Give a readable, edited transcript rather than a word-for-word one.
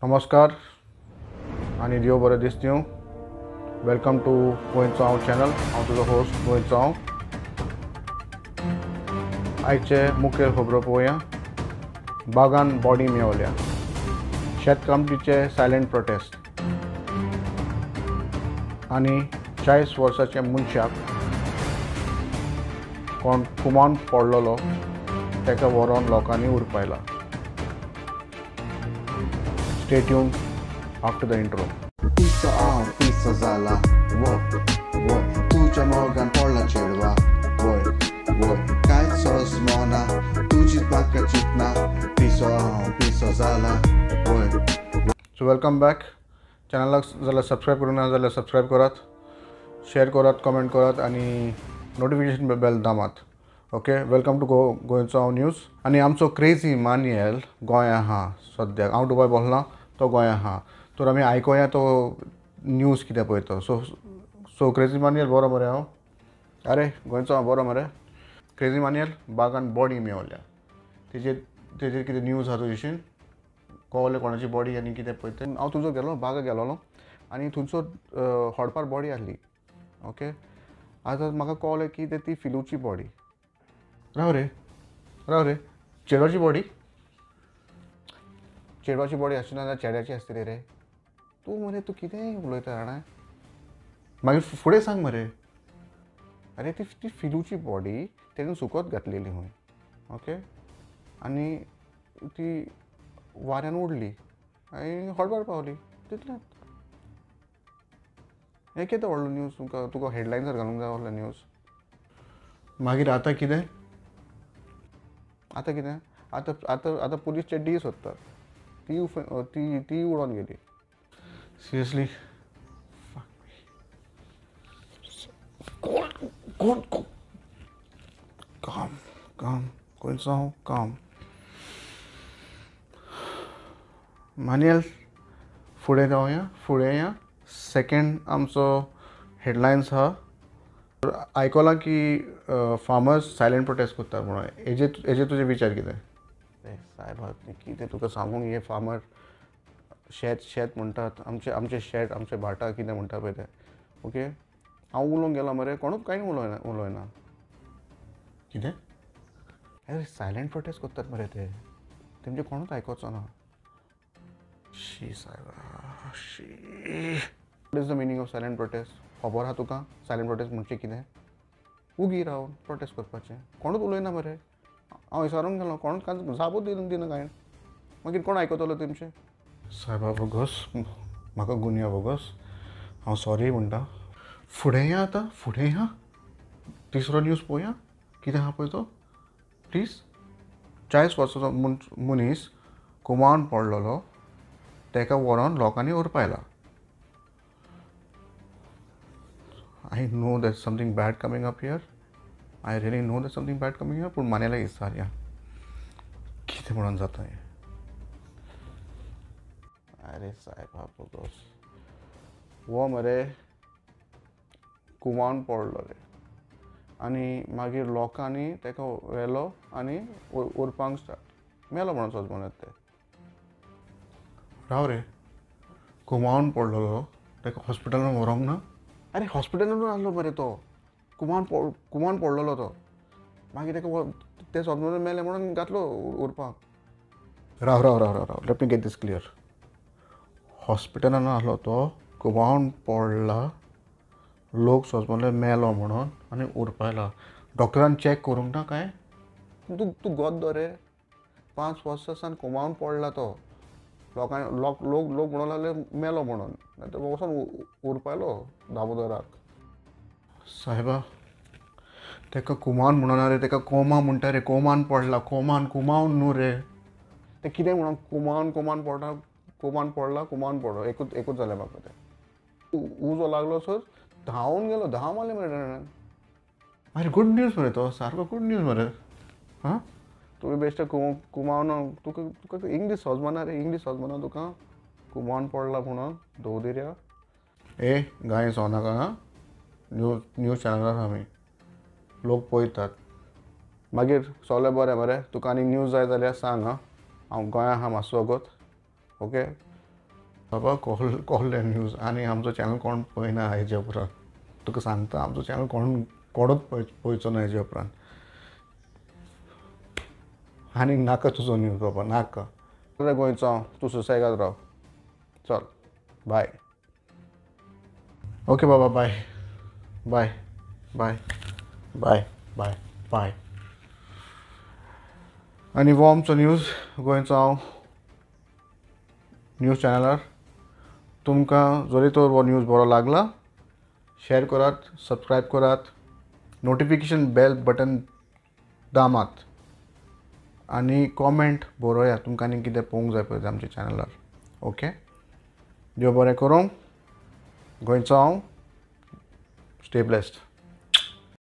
नमस्कार आनी देव बरें दीस दिवं. Welcome to गोंयचो हांव चॅनल. हांव तुजो होस्ट गोंयचो हांव. आयचे मुखेल खबरो पळोवया. बागान बॉडी मेवल्या, शेतकामतीचे सायलंट प्रोटेस्ट आनी 40 वर्साच्या मनशाक कोण कुमान पडलेलो ताका व्हरोन लोकांनी उरपायला. Stay tuned after the intro. पिसो हांव पिसो जाला, वय वय, तुज्या मोगान पडला चेडवा, वय वय, कांयच सोंसमना तुजीच म्हाका चिंतना, पिसो हांव पिसो जाला, वय. So welcome back. चॅनलाक जाल्यार सबस्क्रायब करूंक ना जाल्यार सबस्क्रायब करात, शेअर करात, कमेंट करात आनी नोटिफिकेशन बेल दामात. ओके, welcome to गोंयचो हांव न्यूज. आनी आमचो क्रेजी मान्यल गोंया आहा सद्याक. हांव दुबाय बसला, तो गोंया आहा. तर आमी आयकोया तो न्यूज कितें पळय तो. सो सो क्रेजी मान्यल बरो मरे हांव? अरे गोंयचो हांव बरो मरे. क्रेजी मान्यल बागान बॉडी मेवल्या, तेजेर कितें न्यूज आहा तुजेशीन? कळ्ळें कोणाची बॉडी आनी कितें पळय तें. हांव तुजो गेलो बागा गेलोलो आनी थंयसर हडपार बॉडी आसली. ओके, आतां म्हाका कळ्ळें की ती फिलूची बॉडी. राव रे राव रे, चेडवाची बॉडी? चेडवाची बॉडी आसची ना जाल्यार चेड्याची आसतली रे. तूं मरे तूं कितेंय उलयता जाणा. मागीर फुडें सांग मरे. अरे ती फिलूची बॉडी तेणें सुकत घातलेली खंय. ओके, आनी ती वाऱ्यान उडली आनी हडबार पावली तितलेंच. हें कितें व्हडलो न्यूज तुका? तुका हेडलायन्सार घालूंक जाय व्हडलो न्यूज. मागीर आतां कितें? आतां कितें? आतां आतां आतां पुलीस चेड्डीय सोदतात. ती ती ती उडोन गेली. सिरियसली कोण कोण काम काम गोंयचो हांव काम. मान्यल फुडें जावया, फुडें या. सेकेंड आमचो हेडलायन्स आहा. आयकलां की फार्मर्स सायलंट प्रोटेस्ट करतात म्हणून. हेजे तुजे विचार कितें? सायबा कितें तुका सांगूंक, हे फार्मर शेत शेत म्हणटात, आमचे आमचे शेत आमचे भाटां कितें म्हणटा पळय तें. ओके, हांव उलोवंक गेलो मरे, कोणूच कांय उलयना. कितें? अरे सायलंट प्रोटेस्ट करतात मरे ते, तेमचे कोणूच आयकोचो ना. शी सायबा शी. What is the meaning of silent protest? खबर आहा तुका सायलंट प्रोटेस्ट म्हणजे कितें? उगी रावन प्रोटेस्ट करपाचें. कोणूच उलयना मरे. हांव विचारूंक गेलो, कोणूच कांय जापूच दिना कांय. मागीर कोण आयकतलो तेमचें? सायबा बोगस, म्हाका गुन्या बोगस, हांव सॉरी म्हणटा. फुडें या, आतां फुडें या, तिसरो न्यूज पळोवया कितें आहा पळय तो. प्लीज. 40 वर्साचो मनीस कुमान पडलेलो, ताका व्हरोन लोकांनी उरपायला. I know there's something bad coming up here. I really know there's something bad coming here. पूण मान्याला विचारया कितें म्हणून जाता हें. अरे सायबा बोगस, हो मरे कुमान पडलो रे आनी मागीर लोकांनी ताका व्हेलो आनी उरपाक स्टार्ट मेलो म्हणून सोजमोन ते. राव रे, कुमावन पडलेलो ताका हॉस्पिटलान व्हरोंक ना? अरे हॉस्पिटलान आसलो मरे तो, कुमान पडलेलो तो. मागीर ताका ते सोजमोन मेले म्हणून घातलो उरपाक. राव राव राव राव राव, let me get this clear. हॉस्पिटलान आसलो तो, कुमावन पडला, लोक सोजमोन मेलो म्हणून आनी उरपायला. डॉक्टरान चॅक करूंक ना कांय? तूं तूं गोद्दो रे. 5 वर्सां सावन कुमावन पडला तो. लोकांनी लोक लोक लोक म्हणूंक लागले मेलो म्हणून, वचोन उरपायलो दामोदराक. सायबा ताका कुमान म्हणना रे, ताका कोमा म्हणटा रे. कोमान पडला, कोमान, कुमावन न्हू रे. तें कितें म्हणून कुमान कोमान पडटा, कोमान पडला, कुमान पडलो, एकूच एकूच जालें म्हाका तें. उजो लागलो सर धांवन गेलो, धांव मारले मरे ताणें. अरे गूड न्यूज मरे तो, सारको गूड न्यूज मरे. हां, तुमी बेश्टे कुमावन, तुका तुका इंग्लीश सोजमना रे, इंग्लीश सोजमना तुका. कुमान पडला म्हणून दवरिया. ए गाय सोनाका. हां, न्यूज न्यूज चॅनलार आमी लोक पळयतात. मागीर सगळें बरें मरे. तुका आनी न्यूज जाय जाल्यार सांग. हां, हांव गोंया आहा मातसो वगत. ओके. बाबा कहले न्यूज आनी आमचो चॅनल कोण पळयना हेजे उपरांत. तुका सांगता, आमचो चॅनल कोण कोणूच पळयचो ना हेजे उपरांत. आनी नाका तुजो न्यूज बाबा, नाका. गोंयचो तूं सुसेगाद राव. चल बाय. ओके बाबा, बाय बाय बाय बाय बाय बाय. आनी हो आमचो न्यूज गोंयचो हांव न्यूज चॅनलार. तुमकां जरी तर हो न्यूज बरो लागला, शेअर करात, सबस्क्रायब करात, नोटिफिकेशन बेल बटन दामात आनी कॉमेंट बरोया तुमकां आनी कितें पळोवंक जाय पळय आमच्या चॅनलार. ओके, देव बरें करूं. गोंयचो हांव. Stay blessed.